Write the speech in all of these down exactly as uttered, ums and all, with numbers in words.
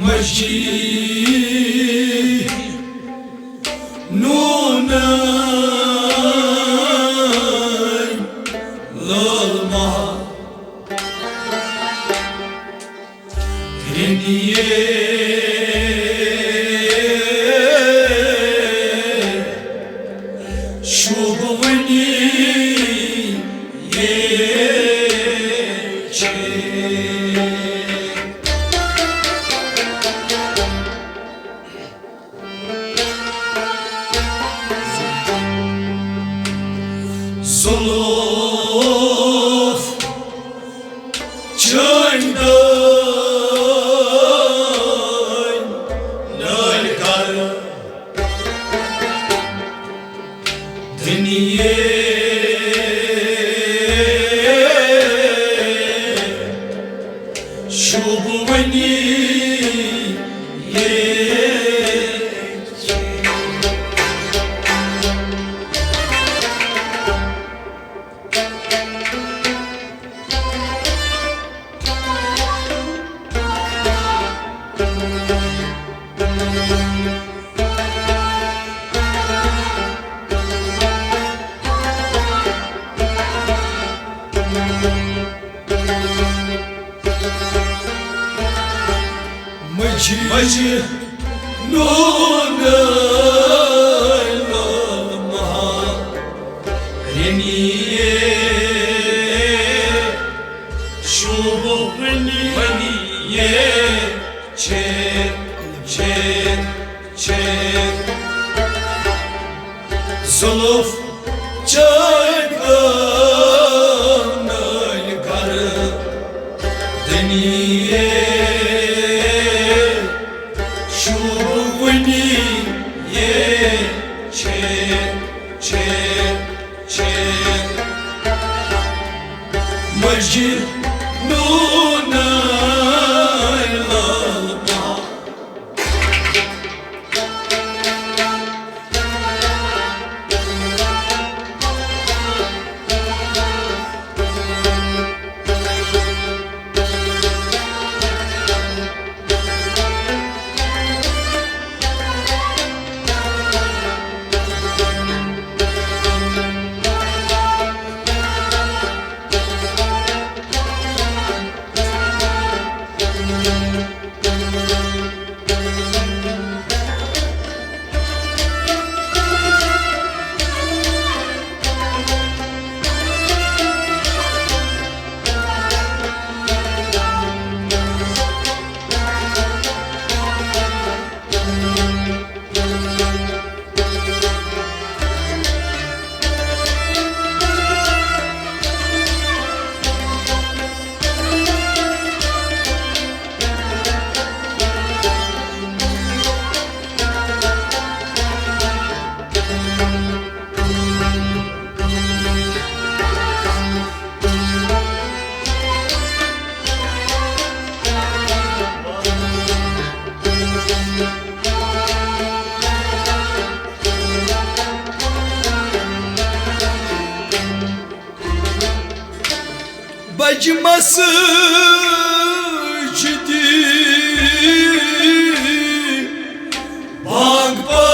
مجی نون لال مہا رنیے شوبونی یہ چھے۔ زلوف چٲنۍ دٲنۍ نٲلۍ کر دُنیے شوٗبوٕنی۔ مجی مجی نون مہا رنیے شوبونی بنیے چھے چھے چھے۔ زلف چٲنۍ گام نٲلۍ گرٕ دُنیے شوٗبوٕنی یہ چھے چھے چھے۔ مجنون لال مہا بجہِ مسجدِ بانگ پر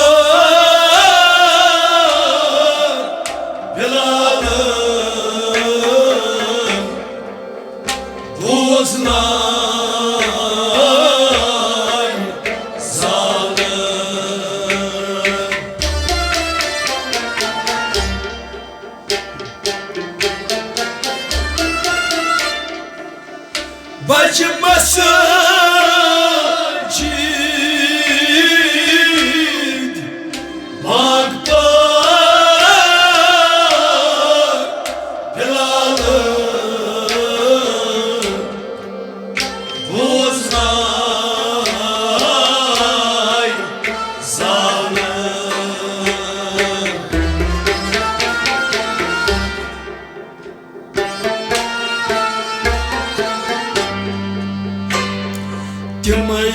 بلال بوزناے زال۔ بجہِ مسجدِ بانگ پر بلال بوزناے زال۔ تِمے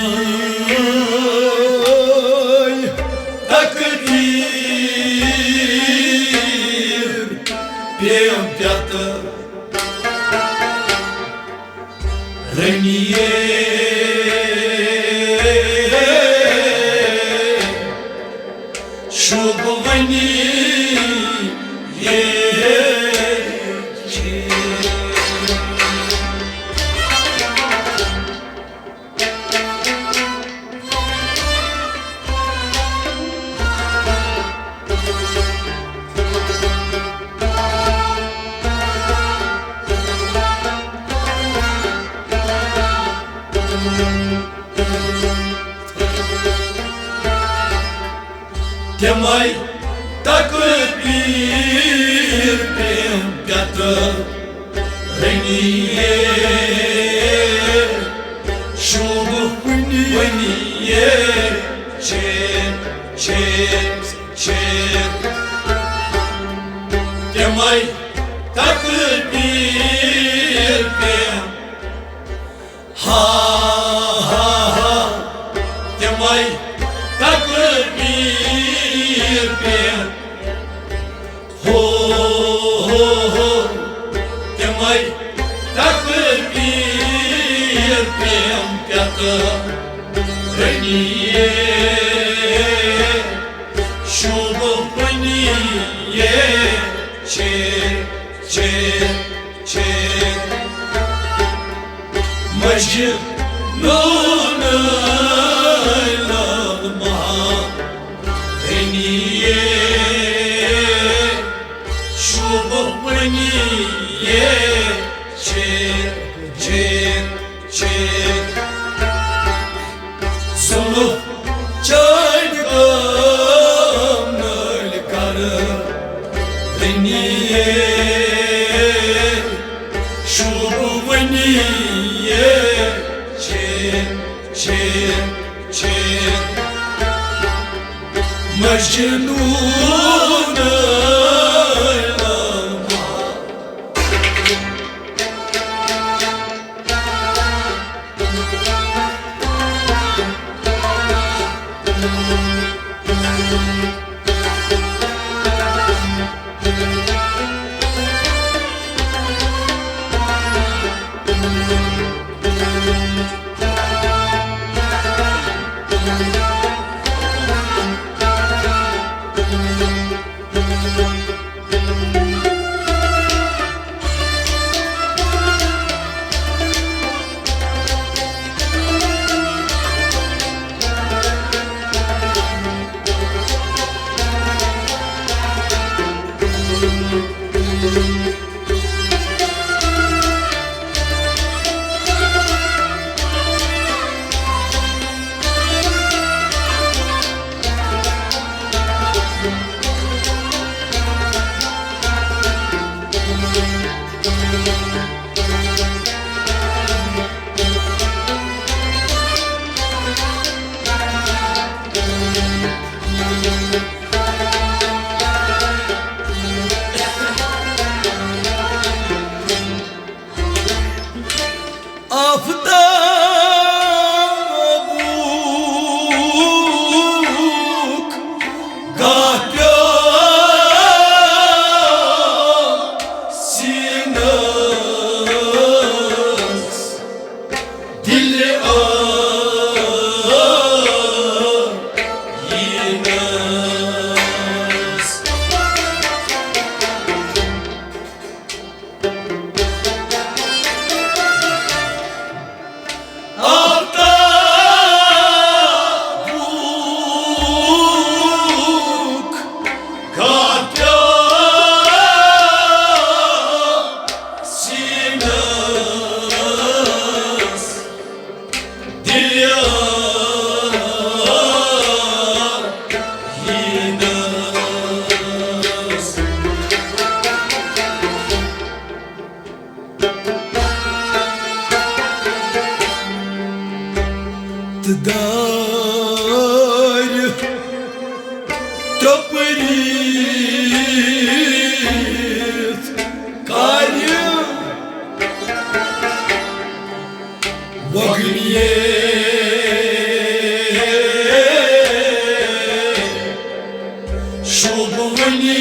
تقدیٖر پیٚم پٮ۪تہٕ رنیے شوبونی یہ چھ۔ تمے تکبیر پیم پتہ رنیے شوب ونیے چھ چھ چھ۔ تمے تکبیر پیم ہا ہا ہا۔ تمے تکبیر پیم ہو ہو ہو۔ تمے تکبیر پیم پتہ رنیے شوب ونیے چھ چھ چھ۔ مجنون لال مہا رنیے شوب ونیے چھ چھ چھ۔ زلف چڑھ گام نال کر دنیے شوب ونیے چھ چھ چھ۔ مجنون آفتابُک گاہ پیوٚو سیٖنَس، دِلہِ آیینَس۔ آفتابُک گاہ پیوٚو سیٖنَس، دِلہِ آیینَس۔ تہٕ دارِ ترٛوپرِتھ کَرِ وۄگنیے شوبونی۔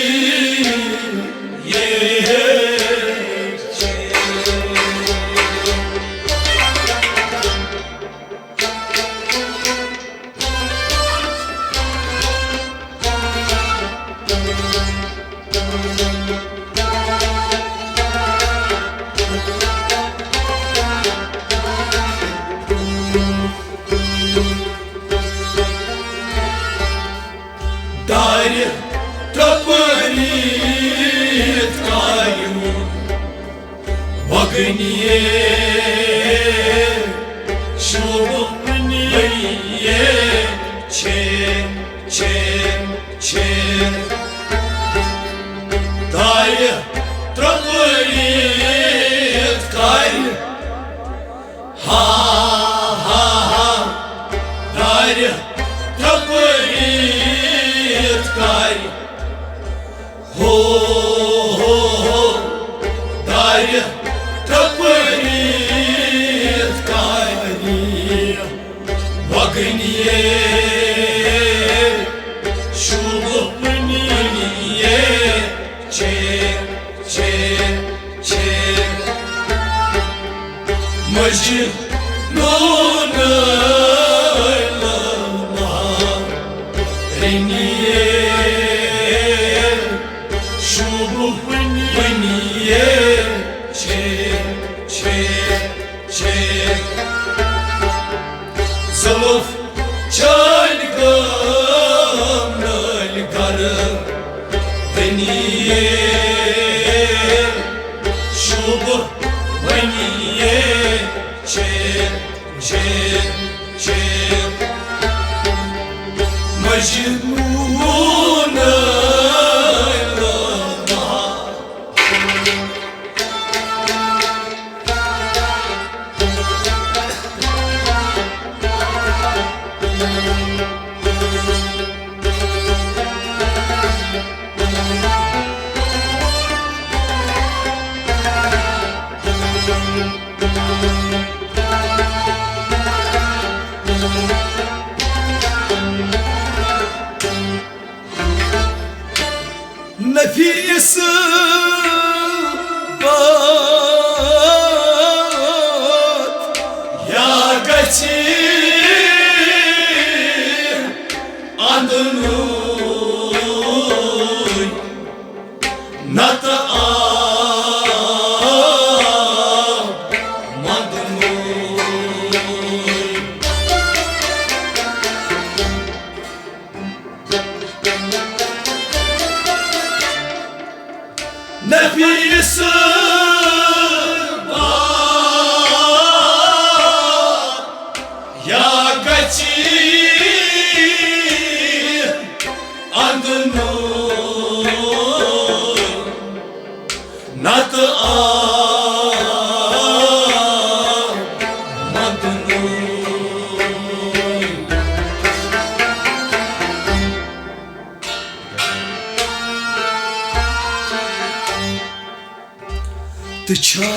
شوٗبہٕ ؤنِیے چھے، چھے، چھے۔ دارِ ترٛپٲرِتھ کَرِ، ہا، ہا، ہا۔ دارِ ترٛپٲرِتھ کَرِ، ہو، ہو، ہو۔ دارِ ترٛپٲرِتھ کَرِ، وَگٕنِیے شوٗبہٕ ؤنِیے چھے، چھے، چھے۔ مجنون لما رنیے، شوبہٕ ؤنیے چھے، چھے، چھے۔ زلف چھٲلۍ گام نٲلۍ گرٕ دنیے، شوبہٕ ؤنیے چھے، چھے، چھے۔ مجنون لما۔ نفیس بات یا گژھِ اندنوے نتہٕ آو مندنوے۔ نفیس بات یا گژھِ اندنوے نتہٕ آو مندنوے۔ تہٕ چھا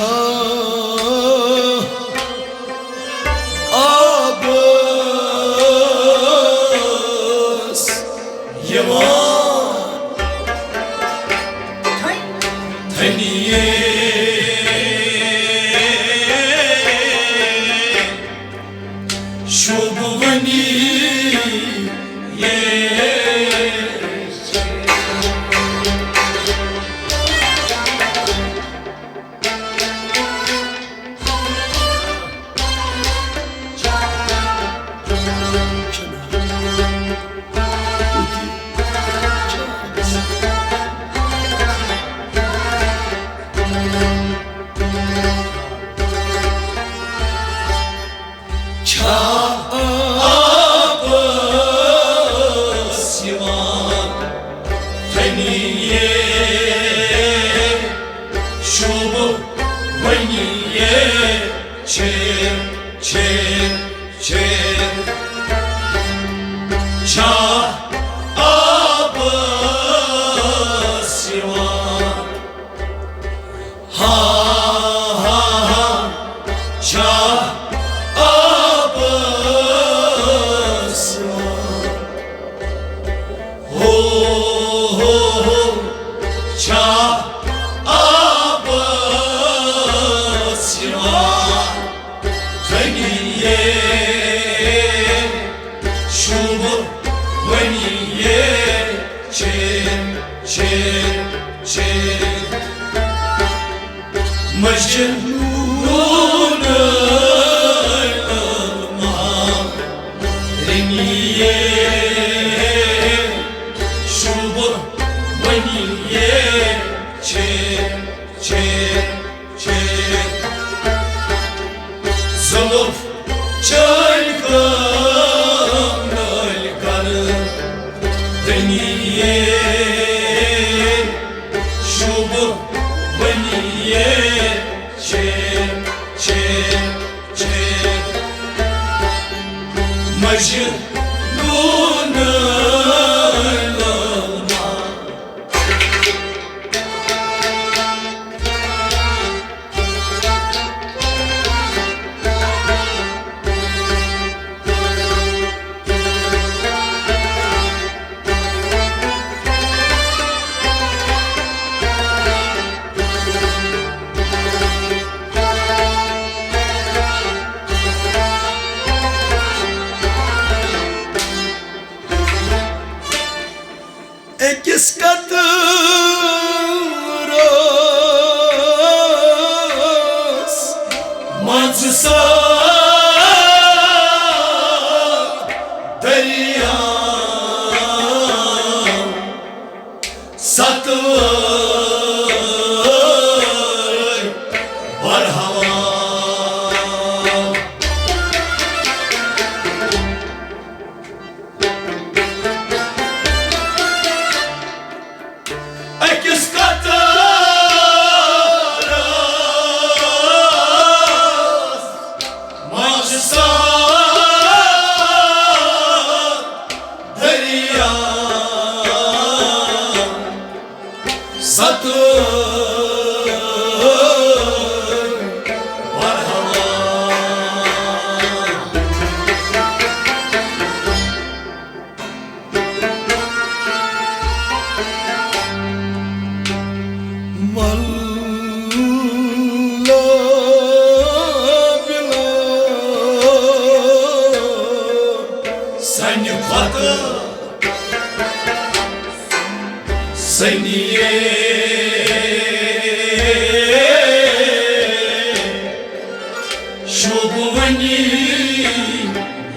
آبس یِوان تھنیے؟ شوبونی یہ چھا آبس یِوان تھنیے؟ شوبہٕ ونیے چھے، چھے، چھے۔ چھا آبس یِوان؟ ہا، ہا، ہا۔ چھا آبس یِوان؟ ہو، ہو، ہو۔ چھا آبس یِوان؟ تھنیے شوبہٕ ونیے چھے، چھے، چھے۔ مجنون علما رنیے شوبہٕ ونیے چھے، چھے، چھے۔ سا دریا ستوے برہوا۔ أکِس قطرس منٛز چھِ سَتھ دریا ستوے برہوا۔ واللہ بلا سنہِ کھۄتہٕ سنیے شوبونی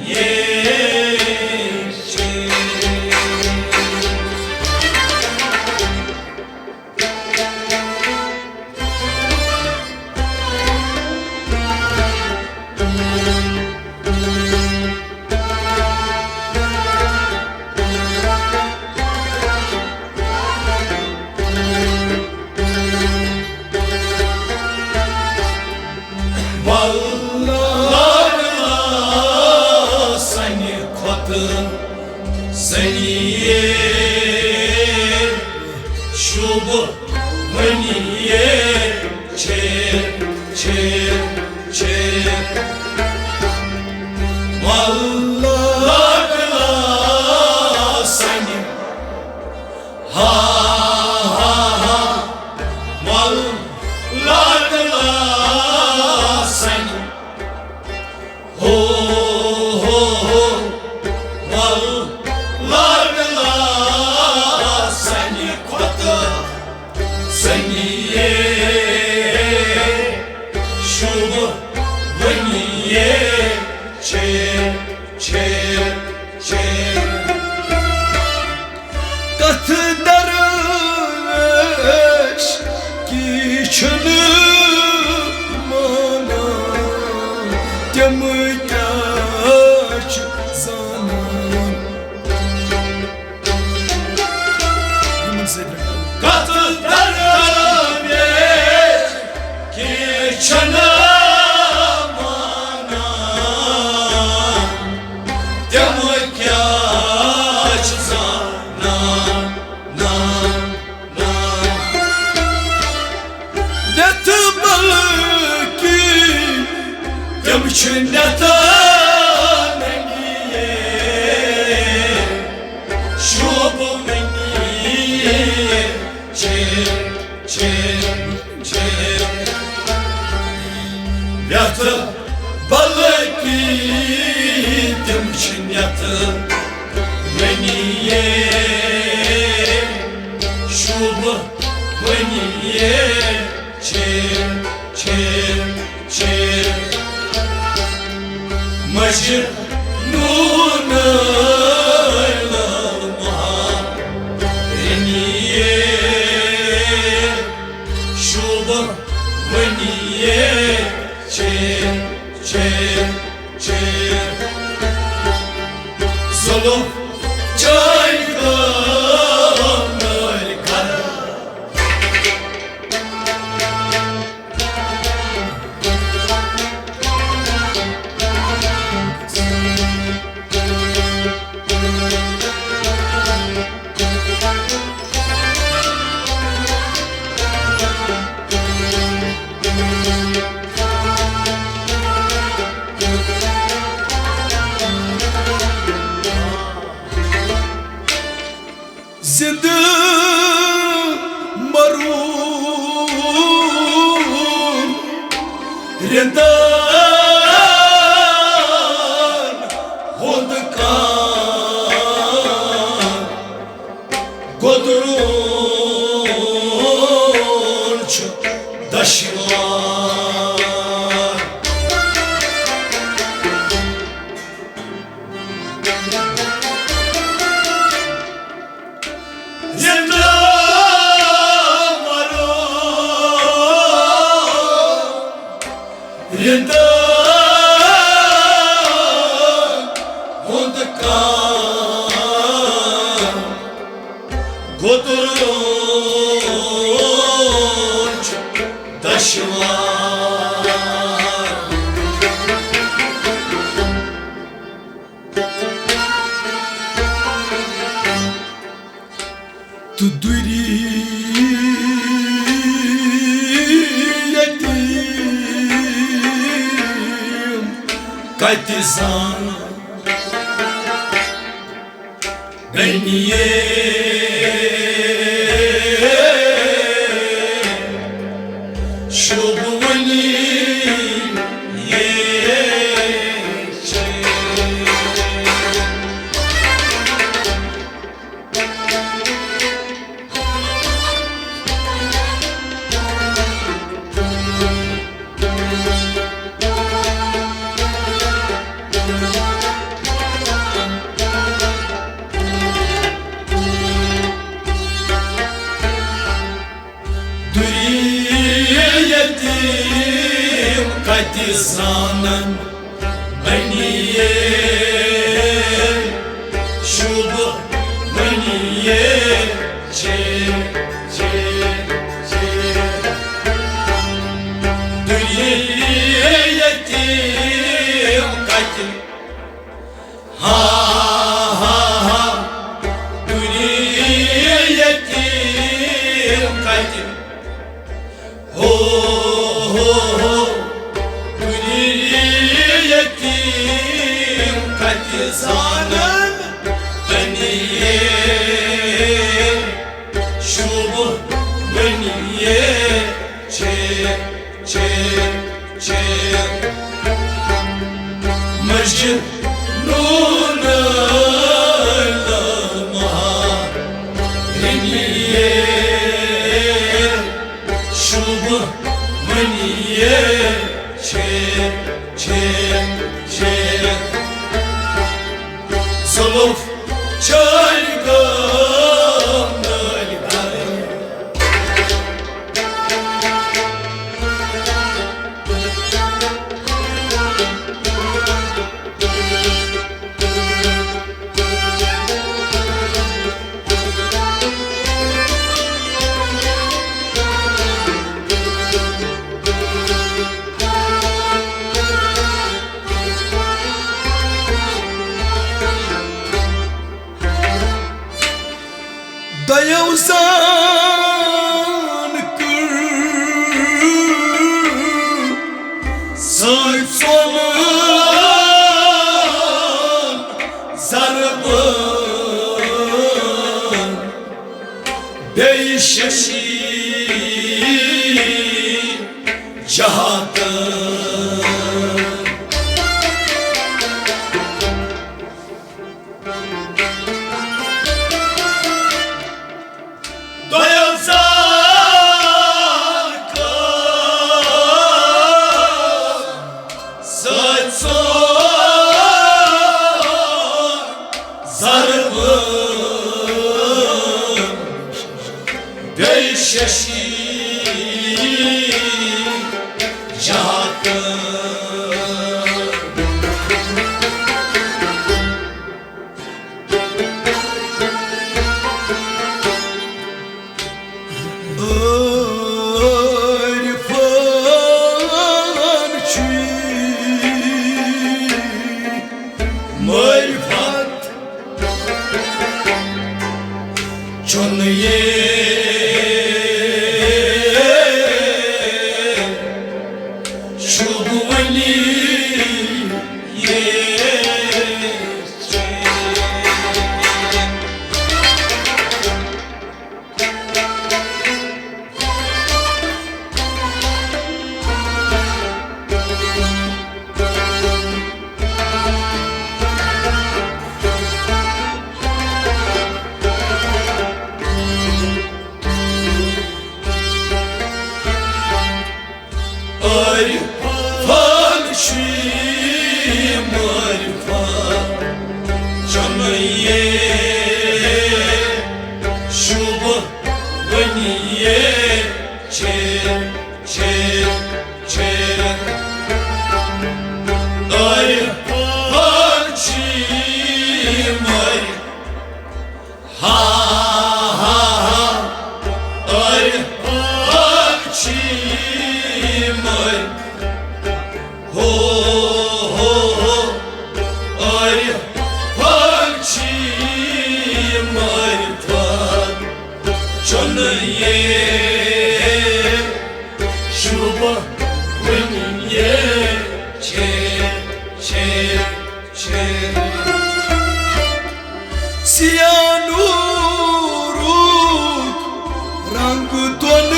یہ واللہ سنہِ کھۄتہٕ سنیے شوبونی یہ چھے، چھے، چھے۔ واللہ سنہِ ہا، ہا، ہا، مل، لاڈلا سنہِ۔ ہو، ہو، ہو، مل، لاڈلا سنہِ کھۄتہٕ سنیے شوبہٕ ونیے چھے، چھے، چھے۔ کتھ درویش کی چھنہٕ مانان، تِم کیٛاہ چھِ زانان؟ یِمن سۭتۍ رَٹو۔ کتھ درویش کی چھنہٕ مانان، تِم کیٛاہ چھِ زانان، نان، نان۔ نٮ۪تھ بلکہِ تِم چھِ نٮ۪تھ ننگیے، شوبہٕ ونیے چھے، چھے، چھے۔ یتھ بلکہِ تِم چھِ نٮ۪تھ ننگیے، شوبہٕ ونیے چھے، چھے، چھے۔ مجنون لال مہارنیے، شوبہٕ ونیے چھے، چھے، چھے۔ زُلُف چٲنۍ گام نٲلۍ کران۔ زندٕ مرون رندان ہُنٛد کان گۄدرون چھُ دشوار۔ رِندَن ہُنٛد کانٛہہ گوٚدُر چھُ دشوار۔ تہٕ دوٗری یتیٖم کتہِ زانہٕ بنیے شوبونی۔ دوٗری یتیٖم کتہِ زانن بنیے شوبونی۔ چے، چے، چے۔ دوٗری یتیٖم کتہِ ہا، ہا، ہا، دوٗری یتیٖم کتہِ۔ ہو، ہو، ہو، دوٗری یتیٖم کتہِ زانن بنیے شوبونی۔ چے، چے، چے۔ مجنون لمحہ رنیے شوبونی۔ چے، چے، چے۔ زلف چٲلۍ گام نٲلۍ گرٕ۔ دۄیو زان کٔر سٲنۍ ژۄلن ضربہٕ۔ بیٚیہِ ششی جہاتہٕ۔ دۄیو زال کٔر سٲنۍ ژۄل ضربہٕ۔ بیٚیہِ ششی جہاتہٕ۔ عرفان چھُے معرفت چُنہٕ یے شوبونی۔ عرفان چھُے معرفت چُنہٕ یے شوبونی۔ چے، چے، چے۔ چھ، چھ، چھ۔ سیاہ نوٗرُک رنٛگ دۄن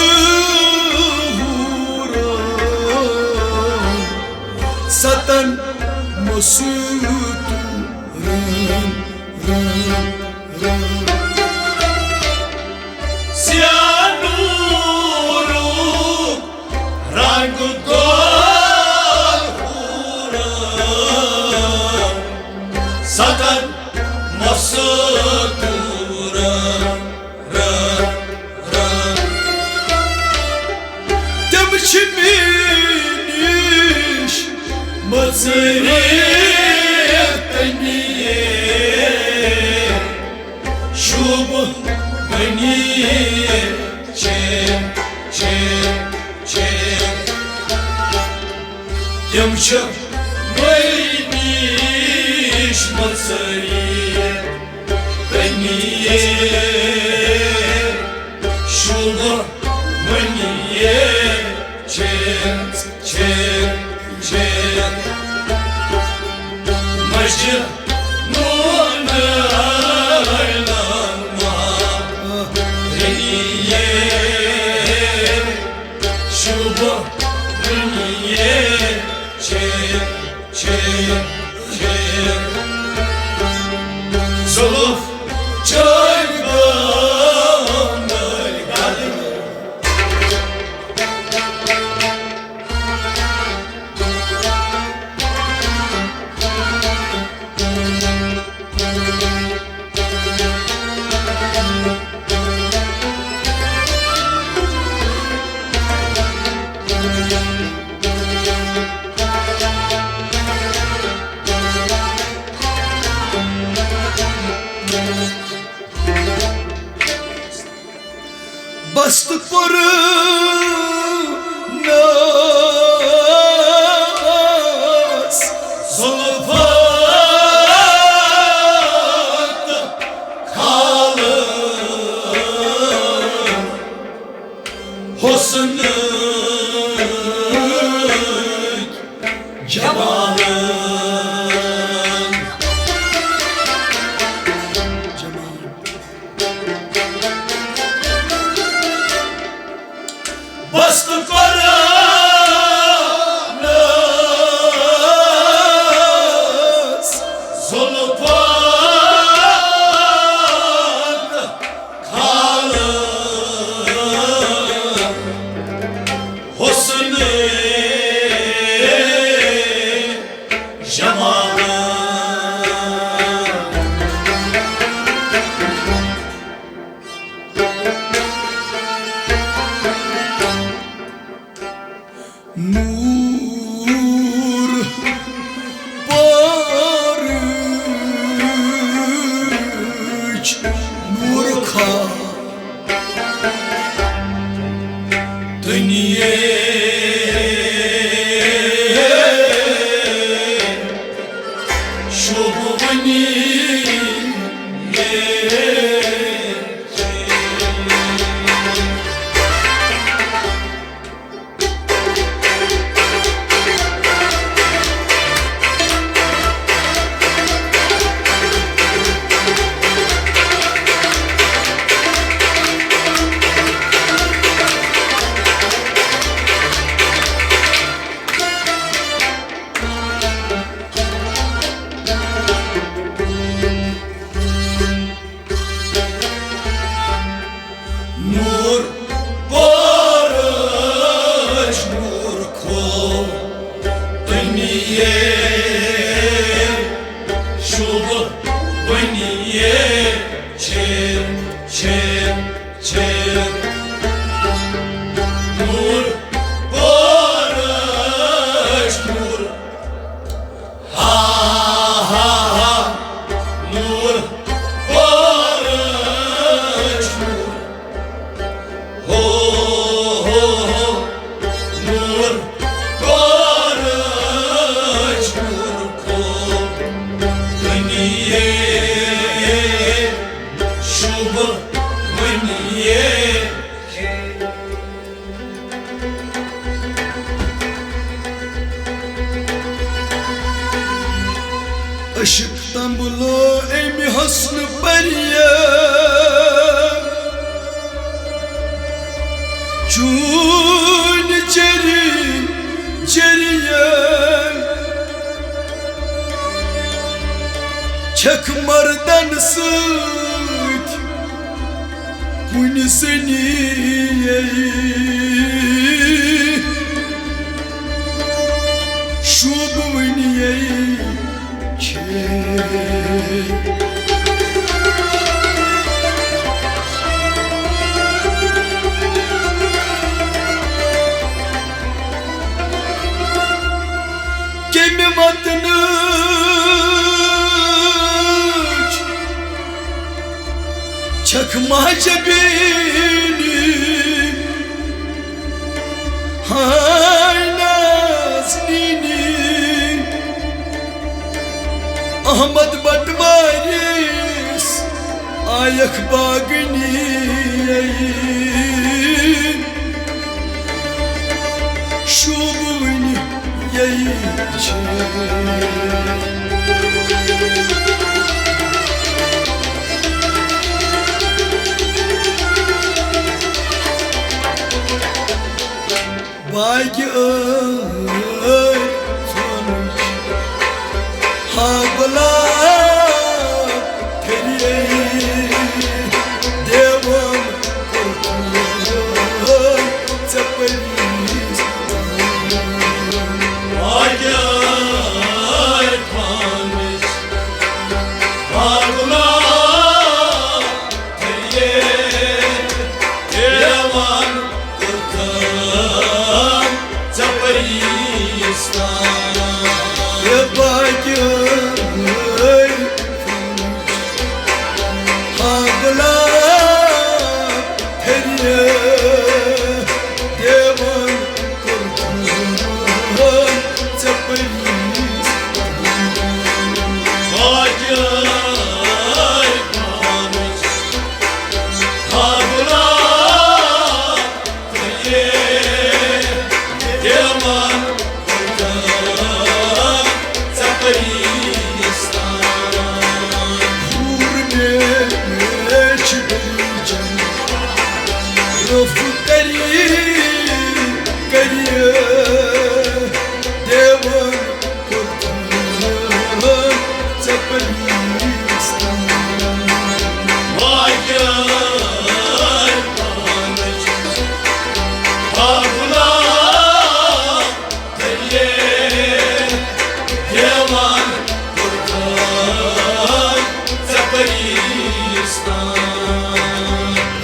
حوٗرن، ستن مستوٗرن۔ سیاہ نوٗرُک رنٛگ دۄن حوٗرن، ستن مستوٗرن۔ تِم چھِ مےٚ نِش مٔژرِتھ تَمہِ شوٗبہٕ بٔنِتھ۔ چھ، چھ، چھ۔ تِم چھِ مےٚ نِش مٔژرِتھ تَمہِ شوٗبہٕ بٔنِتھ۔ چھ، چھ، چھ۔ مجہِ نوٗن علم رنیے شوٗبہٕ بٔنِتھ۔ چھ، چھ، چھ۔ زُلُف چھٲوۍ بانٛدَر گَلہٕ۔ بست کوٚرنس زُلفو تہٕ کھالہٕ حسنٕکۍ جمالن۔ بست کوٚرنس زُلفو تہٕ کھالہٕ حسنٕکۍ جمالن۔ نوٗر پارٕچ نوٗر کھا دُنیاے شوٗبوٕنی۔ نوٗر پارٕچ نوٗر کھو دُنیاے شوٗبوٕنی۔ چھ، چھ، چھ۔ نوٗر پارٕچ نوٗر۔ ہا، ہا، ہا۔ نوٗر پارٕچ نوٗر۔ ہو، ہو، ہو۔ نوٗر پارٕچ عشق تنبلو امہِ حسنہٕ پریان، چون چیٚری چیٚریان چھکھ مردن سۭتۍ کُنہِ زٔنی۔ شوٗبوٕنۍ چھے۔ کمہِ وطنٕچ چھکھ ماجہِ بیٖنی؟ ہاے نازنیٖنی، احمد بٹماریس آیکھ باگنی۔ شوٗبوٕنۍ یے چھے۔ باقی ٲے فانٕچ ہا گۄلاب پھِرے دیوان کوٚرتھن ژےٚ پٔریٖس۔ باقی ٲے فانٕچ ہا گۄلاب پھِرے دیوان کوٚرتھن ژےٚ پٔریٖس۔ اے باقی ٲے ہا گۄلاب پھِرے دیوان کوٚرتھن ژےٚ پٔریٖس۔ باقی ٲے پانٕچ ہا گۄلاب پھِرے دیوان کوٚرتھن ژےٚ پٔریٖس۔ حور مےٚ چھِ دٔلیٖل چنٛد روٚف کری کری دیوان کوٚرتھن ژےٚ پٔریٖس۔ باقی ٲے پانٕچ ہا گۄلاب پھِرے دیوان کوٚرتھن ژےٚ پٔریٖس۔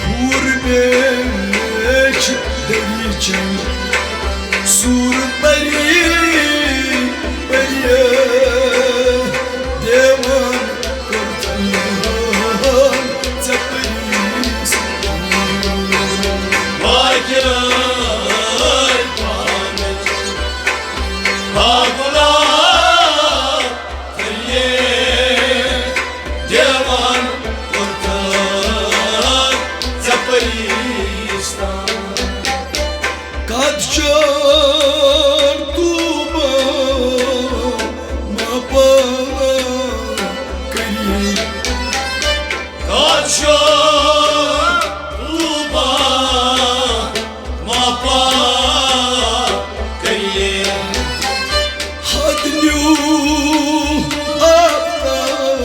حور مےٚ چھِ دٔلیٖل چنٛد سوٗر پری پری دیوان کوٚرتھن ژےٚ پٔریٖس۔ باقی ٲے پانٕچ ہا گۄلاب پھِرے دیوان کوٚرتھن ژےٚ پٔریٖس۔ کتھ چور طوبہ ما پا کری۔ کتھ چور طوبہ ما پا کری۔ حد نیوٗ آفتاب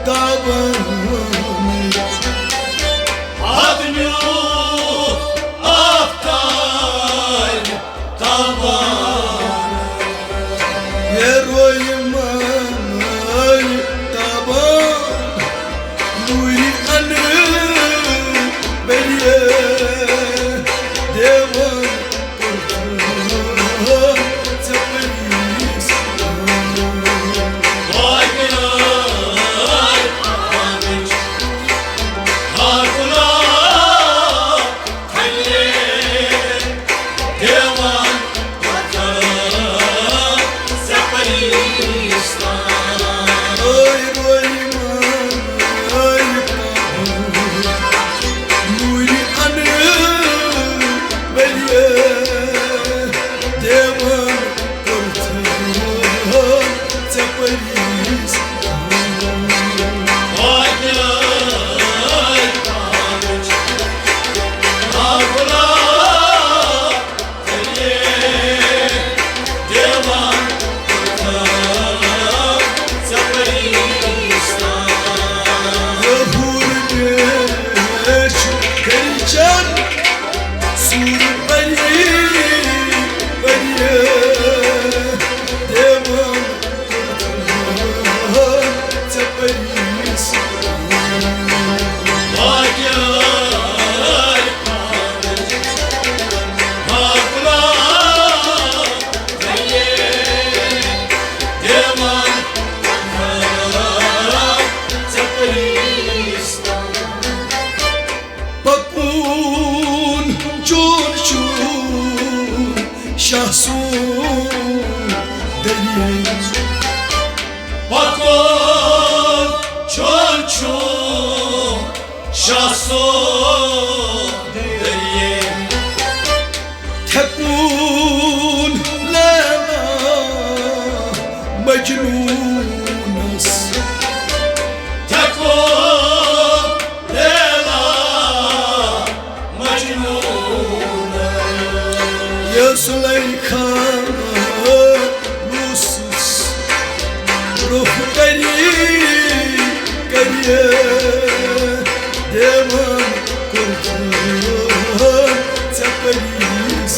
تابان۔ حد نیوٗ آفتاب تابان۔ یے روی من تابان۔ نوری ان بریے دیوان کوٚرتھن ژےٚ پٔریٖس۔ سون دٔریاے۔ پکان چھُ، چھُ شاہ سون دٔریاے۔ تھٮ۪کُن لیلا مجنوٗنس۔ تھٮ۪کُن لیلا مجنوٗنس۔ یہِ زلیخا روٚف کری، کری دیوان کوٚرتھن ژےٚ پریٖس۔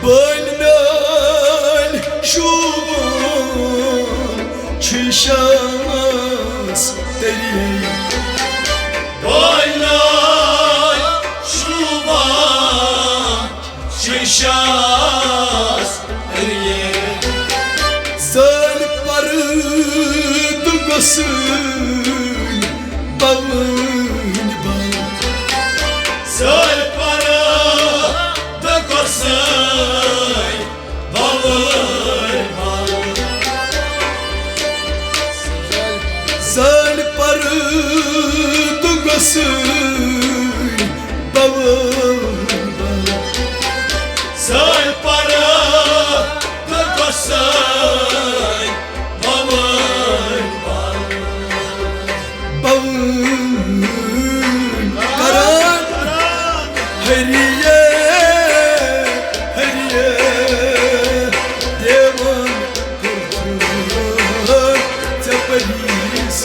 بٔلۍ میٲلۍ شوٗبان چھِ شاہس تٔریٖن۔ بٔلۍ میٲلۍ شوٗبان چھِ شاہس تٔریٖن۔ سٲلۍ پردٕ گوٚژھٕنۍ بوٕنۍ بل۔ سٲلۍ پردٕ گوٚژھٕنۍ بوٕنۍ بل۔ سٲلۍ پردٕ گوٚژھٕنۍ بوٕنۍ بل۔ سٲلۍ پردٕ گوٚژھٕنۍ بوٕنۍ بل۔ بوٕنۍ کران ہریے، ہریے دیوان کوٚرتھن ژےٚ پریٖس۔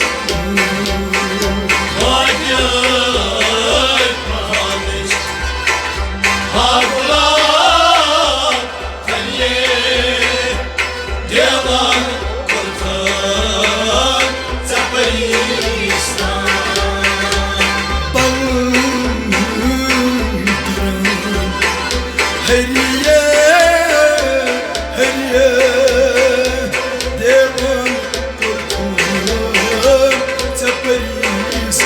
ہریے، ہریے دیوان کوٚرتھن ژےٚ پریٖس۔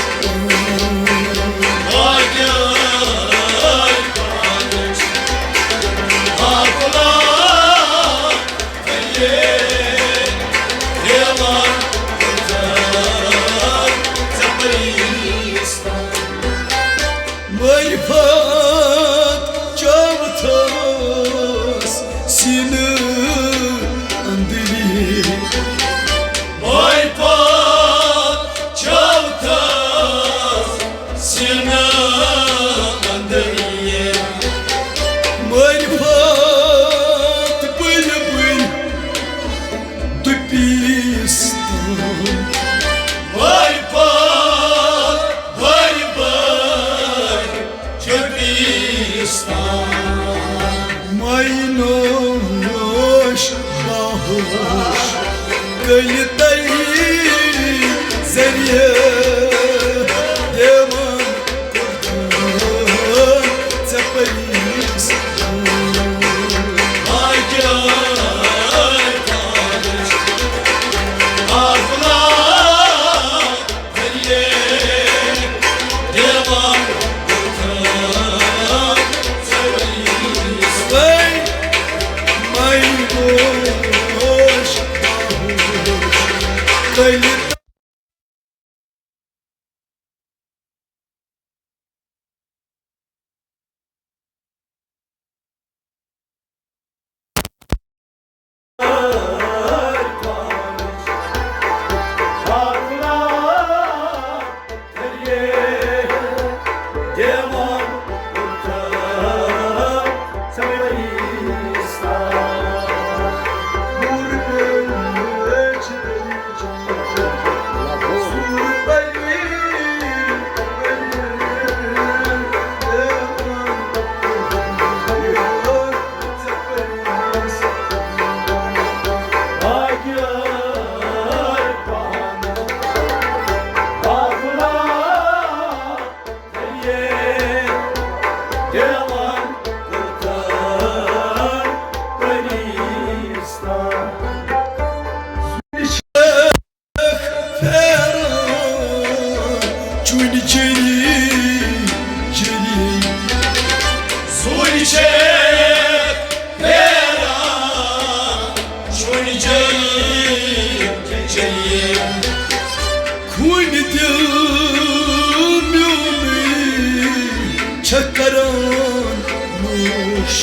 معرفت چاوتھس سینہٕ اندری۔ معرفت چاوتھس سینہٕ اندری۔ معرفت بٔلۍ بٔلۍ دُپیٖستان۔ وٲے پٲدۍ، وٲے بٲدۍ چھِ پیٖستان۔ ماینوش باہوش کٔلۍ تَلہِ ذٔریعہٕ دِوان۔ شیخ پھیران چھُنہٕ جٲیِب جلیل۔ خوٗنہِ دِل میونُے چھےٚ کران نوش۔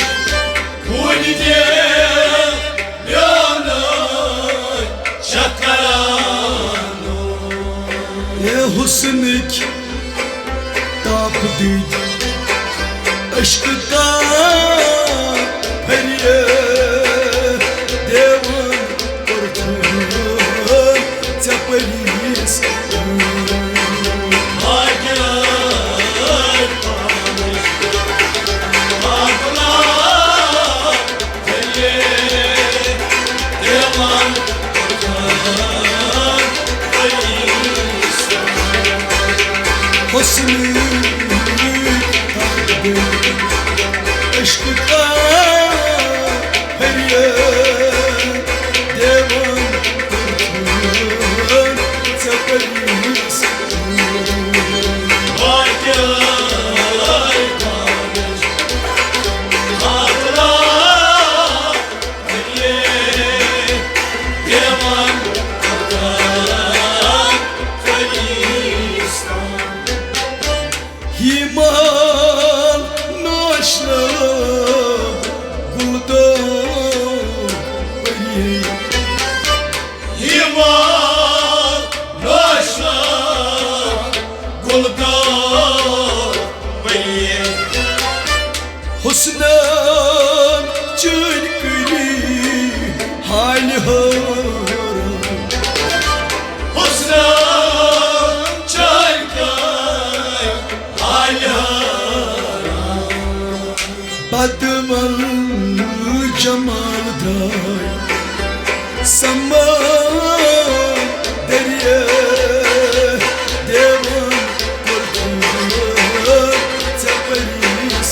خوٗنہِ دِل میونُے چھےٚ کران نوش۔ اے حسنٕکۍ تاپہٕ دِتۍ، عشقہٕ کا پھریے دیوان کوٚرتھن ژےٚ پریس۔ حسنٕکۍ تاپہٕ دِتۍ، عشقہٕ کا پھریے دیوان کوٚرتھن ژےٚ پریس۔ ہی محل نوش لٲب گُلہٕ دٲغ پریے۔ یِوان نوشہٕ گُلہٕ دٲغ پریے۔ حسنن چٲنۍ کٔری حالہِ حٲران۔ حسنن چٲنۍ کٔرۍ حالہِ حٲران۔ بدمل جمال درٛاے سمان دریاے دیوان کوٚرتھن ژےٚ پریس۔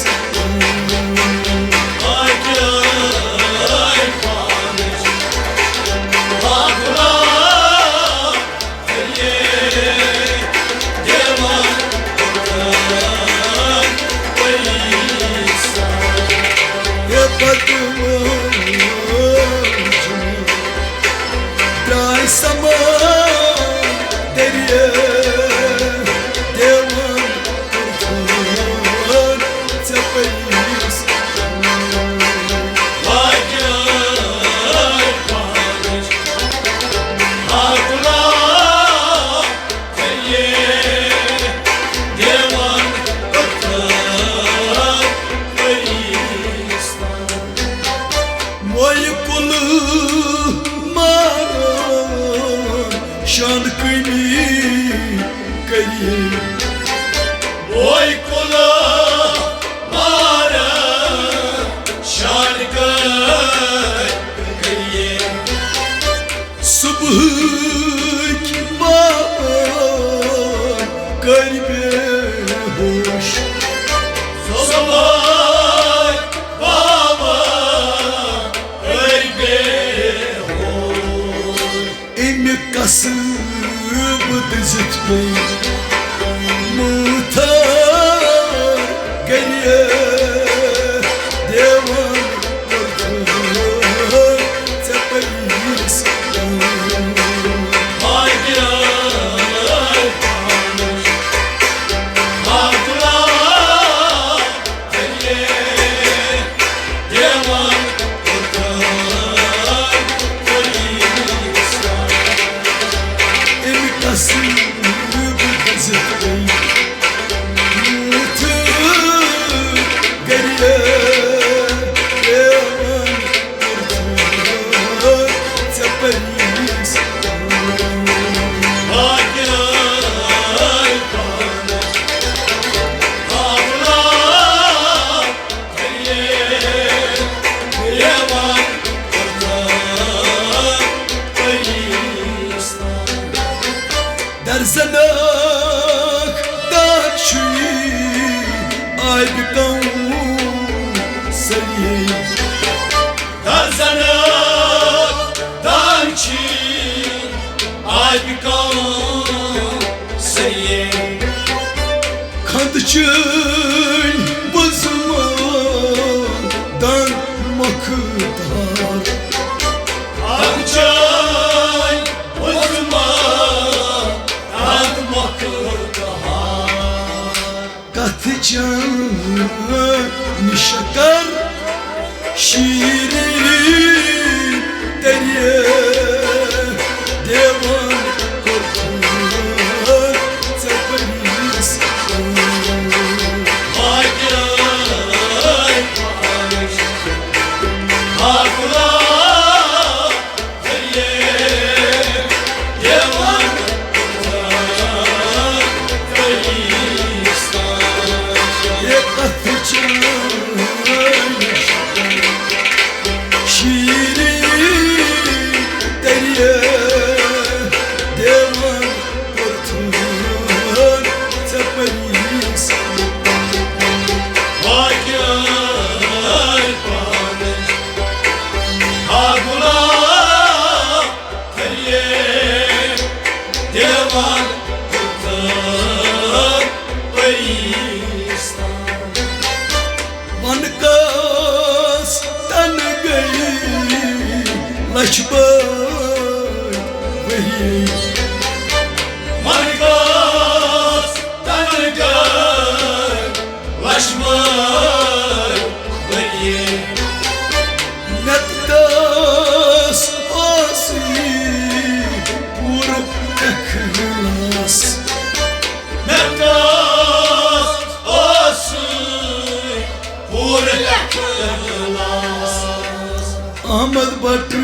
اے بدمل درٛاے سمان دریاے دیوان کوٚرتھن ژےٚ پریس۔ مویہِ کُلہٕ ماران شان کٔمی کریے۔ مویہِ کُلہٕ ماران شان کٔمی کریے۔ صبحٕکۍ پہر کٔرۍ بے ہوش۔ صبحٕکۍ پہر کٔرۍ بے ہوش۔ اَمہِ قصبہٕ دٔزِتھ پیٚیہِ مٲتھار گریے دیوان کوٚرتھن ژےٚ پریس۔ اَمہِ قصبہٕ دٔزِتھ پیٚیہِ مٲتھار گریے دیوان کوٚرتھن ژےٚ پریس۔ درزنک داغ چھُے آبِ کونثر۔ درزنک داغ چھُے آبِ کونثر۔ خنٛدٕ چٲنۍ بُزمہٕ دنٛد مۄکھٕ دار۔ اکھ چاے عظمیٰ دنٛد مۄکھٕ دار۔ کتھ چانہِ شکر شیرین تیرے دیوان کوٚرتھن ژےٚ پریس۔ شیرین تیرے دیوان کوٚرتھن ژےٚ پریس۔ وَن کَس تَنہٕ گٔیہِ لَچھِ بٔدۍ ؤری۔ وَن کَس تَنہٕ گٔیہِ لَچھِ بٔدۍ ؤری۔ مےٚ تہِ دَس اوسُے پوٗرٕ اخلاص۔ مےٚ تہِ دَس اوسُے پوٗرٕ اخلاص۔ احمد بٹ